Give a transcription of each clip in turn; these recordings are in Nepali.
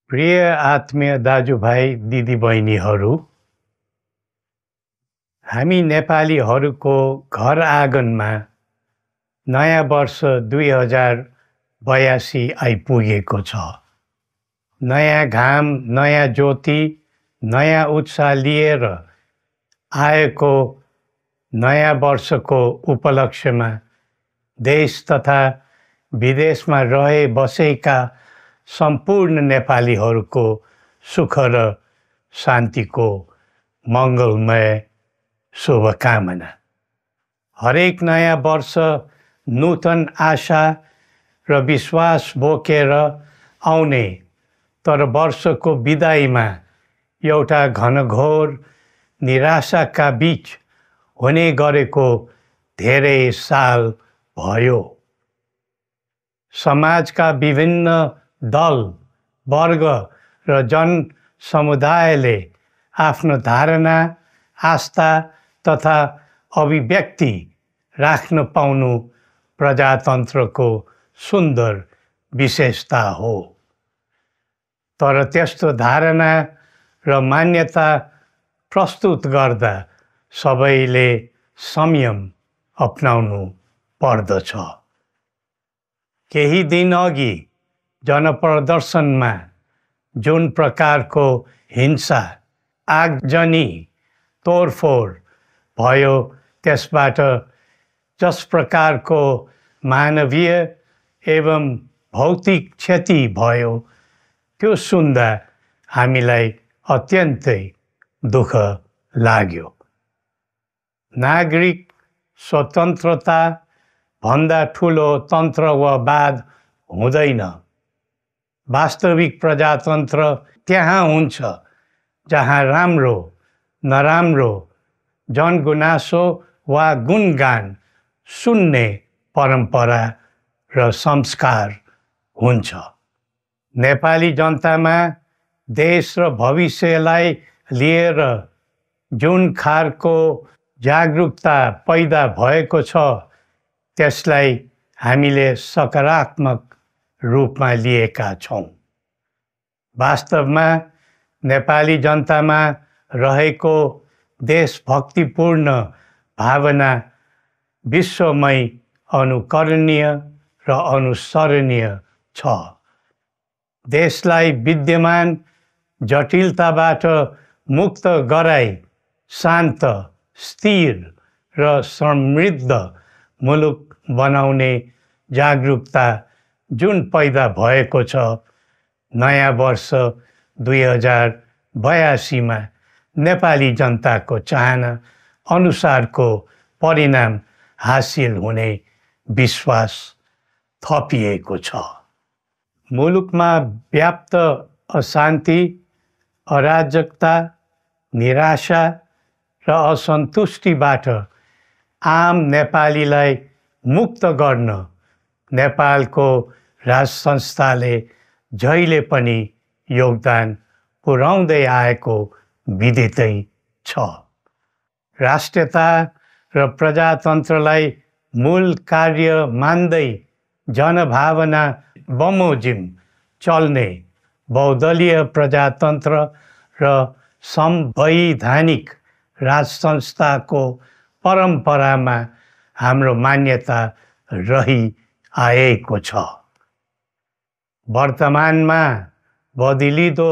प्रिय आत्मीय दाजुभाइ दिदीबहिनीहरू, हामी नेपालीहरूको घर आँगनमा नयाँ वर्ष 2082 आइपुगेको छ। नयाँ घाम, नयाँ ज्योति, नयाँ उत्साह लिएर आएको नयाँ वर्षको उपलक्ष्यमा देश तथा विदेशमा रहे बसेका सम्पूर्ण नेपालीहरूको सुख र शान्तिको मङ्गलमय शुभकामना। हरेक नयाँ वर्ष नूतन आशा र विश्वास बोकेर आउने, तर वर्षको बिदाईमा एउटा घनघोर निराशाका बीच हुने गरेको धेरै साल भयो। समाजका विभिन्न दल, वर्ग र जन समुदायले आफ्नो धारणा, आस्था तथा अभिव्यक्ति राख्न पाउनु प्रजातन्त्रको सुन्दर विशेषता हो। तर त्यस्तो धारणा र मान्यता प्रस्तुत गर्दा सबैले संयम अपनाउनु पर्दछ। केही दिन अघि जनप्रदर्शनमा जुन प्रकारको हिंसा, आगजनी, तोडफोड भयो, त्यसबाट जस प्रकारको मानवीय एवं भौतिक क्षति भयो, त्यो सुन्दा हामीलाई अत्यन्तै दुःख लाग्यो। नागरिक स्वतन्त्रता भन्दा ठुलो तन्त्रवाद हुँदैन। वास्तविक प्रजातन्त्र त्यहाँ हुन्छ जहाँ राम्रो, नराम्रो, जनगुनासो वा गुणगान सुन्ने परम्परा र संस्कार हुन्छ। नेपाली जनतामा देश र भविष्यलाई लिएर जुन खालको जागरुकता पैदा भएको छ, त्यसलाई हामीले सकारात्मक रूपमा लिएका छौँ। वास्तवमा नेपाली जनतामा रहेको देशभक्तिपूर्ण भावना विश्वमै अनुकरणीय र अनुसरणीय छ। देशलाई विद्यमान जटिलताबाट मुक्त गराई शान्त, स्थिर र समृद्ध मुलुक बनाउने जागरुकता जुन पैदा भएको छ, नयाँ वर्ष 2082 मा नेपाली जनताको चाहना अनुसारको परिणाम हासिल हुने विश्वास थपिएको छ। मुलुकमा व्याप्त अशान्ति, अराजकता, निराशा र असन्तुष्टिबाट आम नेपालीलाई मुक्त गर्न नेपालको राज संस्थाले जहिले पनि योगदान पुर्याउँदै आएको विदितै छ। राष्ट्रियता र प्रजातन्त्रलाई मूल कार्य मान्दै जनभावना बमोजिम चल्ने बहुदलीय प्रजातन्त्र र संवैधानिक राज संस्थाको परम्परामा हाम्रो मान्यता रही आएको छ। वर्तमानमा बदलिँदो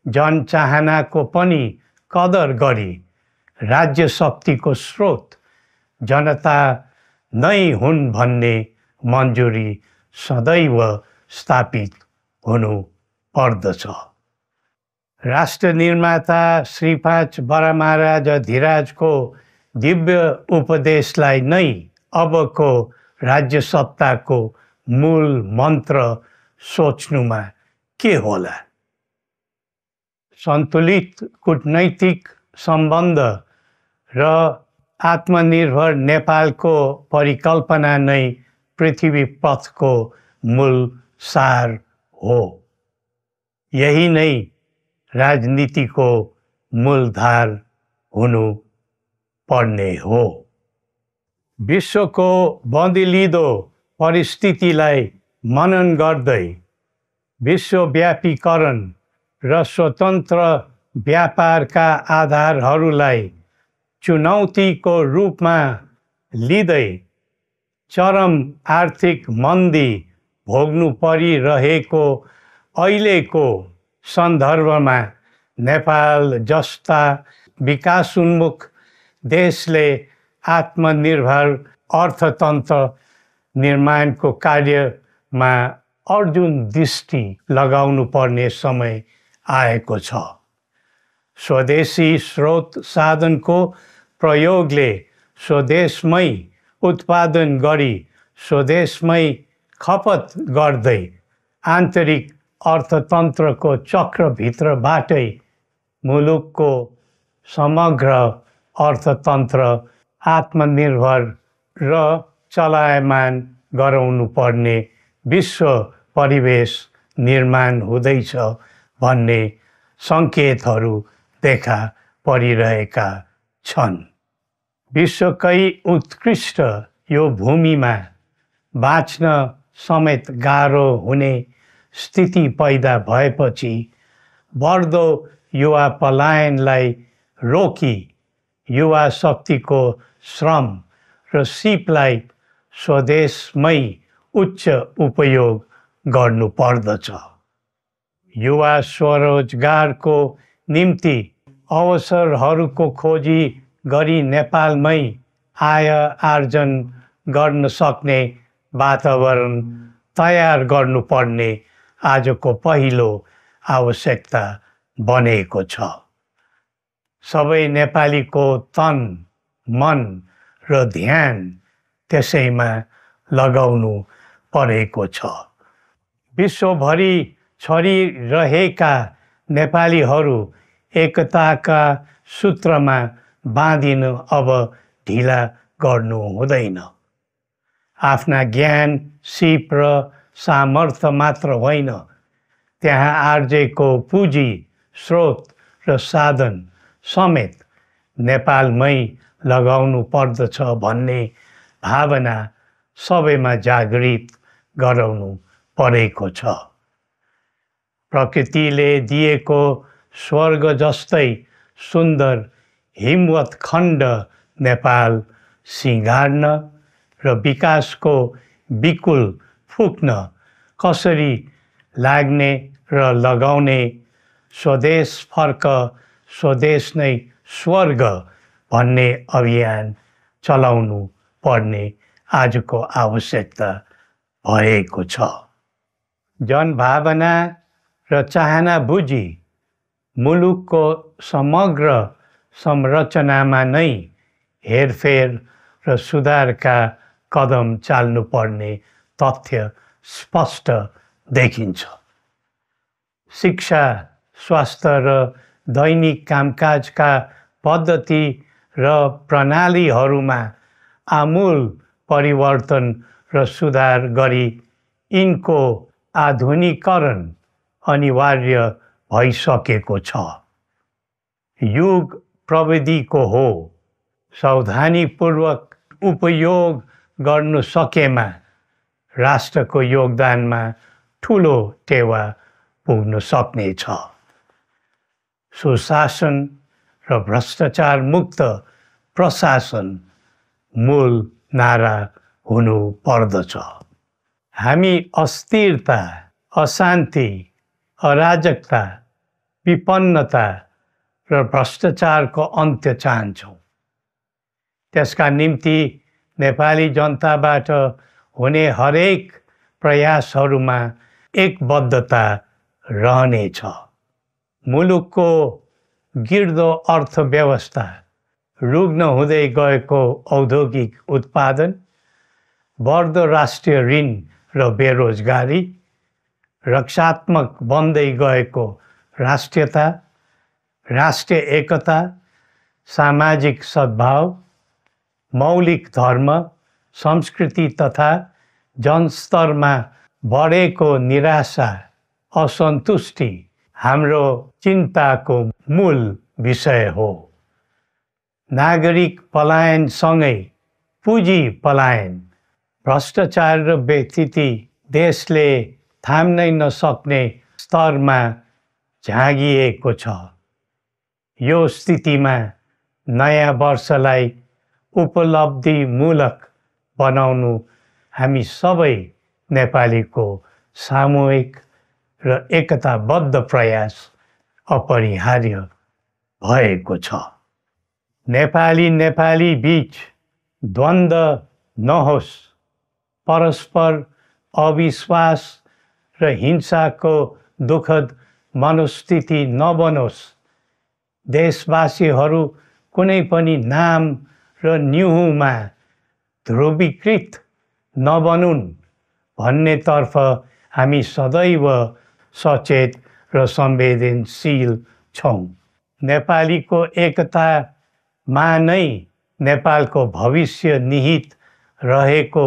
जनचाहनाको पनि कदर गरी राज्य शक्तिको स्रोत जनता नै हुन् भन्ने मन्जुरी सदैव स्थापित हुनु पर्दछ। राष्ट्र निर्माता श्री 5 बरामहाराज धीराजको दिव्य उपदेशलाई नै अबको राज्य सत्ताको मूल मन्त्र सोच्नुमा के होला? सन्तुलित कूटनैतिक सम्बन्ध र आत्मनिर्भर नेपालको परिकल्पना नै पृथ्वी पथको मूल सार हो। यही नै राजनीतिको मूलधार हुनु पर्ने हो। विश्वको बदलिँदो परिस्थितिलाई मनन गर्दै विश्वव्यापीकरण र स्वतन्त्र व्यापारका आधारहरूलाई चुनौतीको रूपमा लिँदै चरम आर्थिक मन्दी भोग्नु परिरहेको अहिलेको सन्दर्भमा नेपाल जस्ता विकासोन्मुख देशले आत्मनिर्भर अर्थतन्त्र निर्माणको कार्यमा अर्जुन दृष्टि लगाउनु पर्ने समय आएको छ। स्वदेशी स्रोत साधनको प्रयोगले स्वदेशमै उत्पादन गरी स्वदेशमै खपत गर्दै आन्तरिक अर्थतन्त्रको चक्रभित्रबाटै मुलुकको समग्र अर्थतन्त्र आत्मनिर्भर र चलायमान गराउनु पर्ने विश्व परिवेश निर्माण हुँदैछ भन्ने सङ्केतहरू देखा परिरहेका छन्। विश्वकै उत्कृष्ट यो भूमिमा बाँच्न समेत गाह्रो हुने स्थिति पैदा भएपछि बढ्दो युवा पलायनलाई रोकी युवा शक्तिको श्रम र सिपलाई स्वदेशमै उच्च उपयोग गर्नु पर्दछ। युवा स्वरोजगारको निम्ति अवसरहरूको खोजी गरी नेपालमै आय आर्जन गर्न सक्ने वातावरण तयार गर्नुपर्ने आजको पहिलो आवश्यकता बनेको छ। सबै नेपालीको तन, मन र ध्यान त्यसैमा लगाउनु परेको छ। विश्वभरि छरिरहेका नेपालीहरू एकताका सूत्रमा बाँधिन अब ढिला गर्नु हुँदैन। आफ्ना ज्ञान, सिप र सामर्थ्य मात्र होइन, त्यहाँ आर्जेको पुँजी, स्रोत र साधन समेत नेपालमै लगाउनु पर्दछ भन्ने भावना सबैमा जागृत गराउनु परेको छ। प्रकृतिले दिएको स्वर्ग जस्तै सुन्दर हिमवत् खण्ड नेपाल सिँगार्न र विकासको बिकुल फुक्न कसरी लाग्ने र लगाउने स्वदेश फर्क स्वदेश नै स्वर्ग भन्ने अभियान चलाउनु पर्ने आजको आवश्यकता भएको छ। जनभावना र चाहना बुझी मुलुकको समग्र संरचनामा नै हेरफेर र सुधारका कदम चाल्नुपर्ने तथ्य स्पष्ट देखिन्छ। शिक्षा, स्वास्थ्य र दैनिक कामकाजका पद्धति र प्रणालीहरूमा आमूल परिवर्तन र सुधार गरी यिनको आधुनिकीकरण अनिवार्य भइसकेको छ। युग प्रविधिको हो, सावधानीपूर्वक उपयोग गर्नु सकेमा राष्ट्रको योगदानमा ठुलो टेवा पुग्न सक्नेछ। सुशासन र भ्रष्टाचार मुक्त प्रशासन मूल नारा हुनु पर्दछ। हामी अस्थिरता, अशान्ति, अराजकता, विपन्नता र भ्रष्टाचारको अन्त्य चाहन्छौँ। त्यसका निम्ति नेपाली जनताबाट हुने हरेक प्रयासहरूमा एकबद्धता रहनेछ। मुलुकको गिर्दो अर्थव्यवस्था, रुग्न हुँदै गएको औद्योगिक उत्पादन, बढ्दो राष्ट्रिय ऋण र बेरोजगारी, रक्षात्मक बन्दै गएको राष्ट्रियता, राष्ट्रिय एकता, सामाजिक सद्भाव, मौलिक धर्म, संस्कृति तथा जनस्तरमा बढेको निराशा, असन्तुष्टि हाम्रो चिन्ताको मूल विषय हो। नागरिक पलायनसँगै पुँजी पलायन, भ्रष्टाचार र व्यथिति देशले थाम्नै नसक्ने स्तरमा झाँगिएको छ। यो स्थितिमा नयाँ वर्षलाई उपलब्धिमूलक बनाउनु हामी सबै नेपालीको सामूहिक र एकताबद्ध प्रयास अपरिहार्य भएको छ। नेपाली बीच द्वन्द्व नहोस्, परस्पर अविश्वास र हिंसाको दुःखद मनोस्थिति नबनोस्, देशवासीहरू कुनै पनि नाम र न्युहुमा ध्रुवीकृत नबनुन् भन्नेतर्फ हामी सदैव सचेत र संवेदनशील छौँ। नेपालीको एकतामा नै नेपालको भविष्य निहित रहेको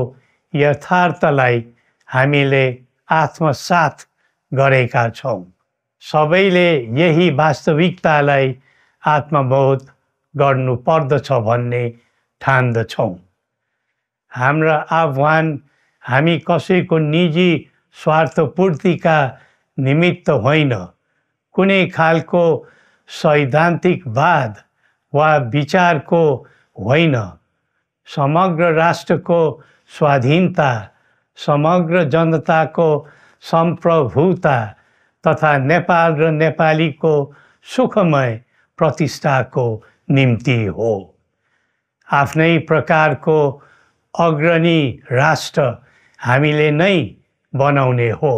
यथार्थलाई हामीले आत्मसात गरेका छौँ। सबैले यही वास्तविकतालाई आत्मबोध गर्नुपर्दछ भन्ने ठान्दछौँ। हाम्रा आह्वान हामी कसैको निजी स्वार्थपूर्तिका निमित्त होइन, कुनै खालको सैद्धान्तिकवाद वा विचारको होइन, समग्र राष्ट्रको स्वाधीनता, समग्र जनताको सम्प्रभुता तथा नेपाल र नेपालीको सुखमय प्रतिष्ठाको निम्ति हो। आफ्नै प्रकारको अग्रणी राष्ट्र हामीले नै बनाउने हो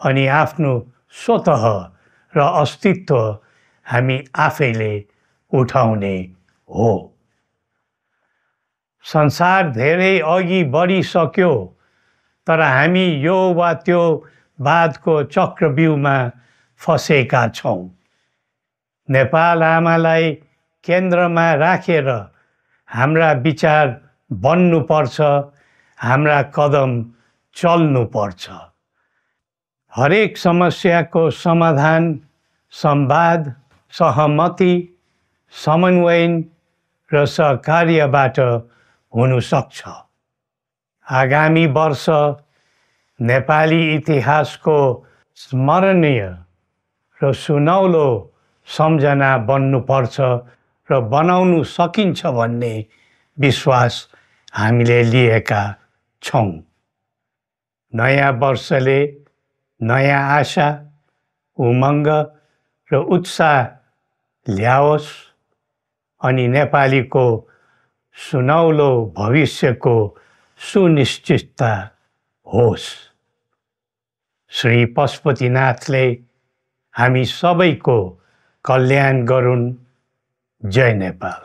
अनि आफ्नो स्वतः र अस्तित्व हामी आफैले उठाउने हो। संसार धेरै अघि बढिसक्यो, तर हामी यो वा त्यो वादको चक्रव्यूहमा फँसेका छौँ। नेपाल आमालाई केन्द्रमा राखेर हाम्रा विचार बन्नुपर्छ, हाम्रा कदम चल्नुपर्छ। हरेक समस्याको समाधान संवाद, सहमति, समन्वयन र सहकार्यबाट हुन सक्छ। आगामी वर्ष नेपाली इतिहासको स्मरणीय र सुनौलो सम्झना बन्नुपर्छ र बनाउनु सकिन्छ भन्ने विश्वास हामीले लिएका छौँ। नयाँ वर्षले नयाँ आशा, उमङ्ग र उत्साह ल्याओस् अनि नेपालीको सुनौलो भविष्यको सुनिश्चितता होस्। श्री पशुपतिनाथले हामी सबैको कल्याण गरून्। जय नेपाल।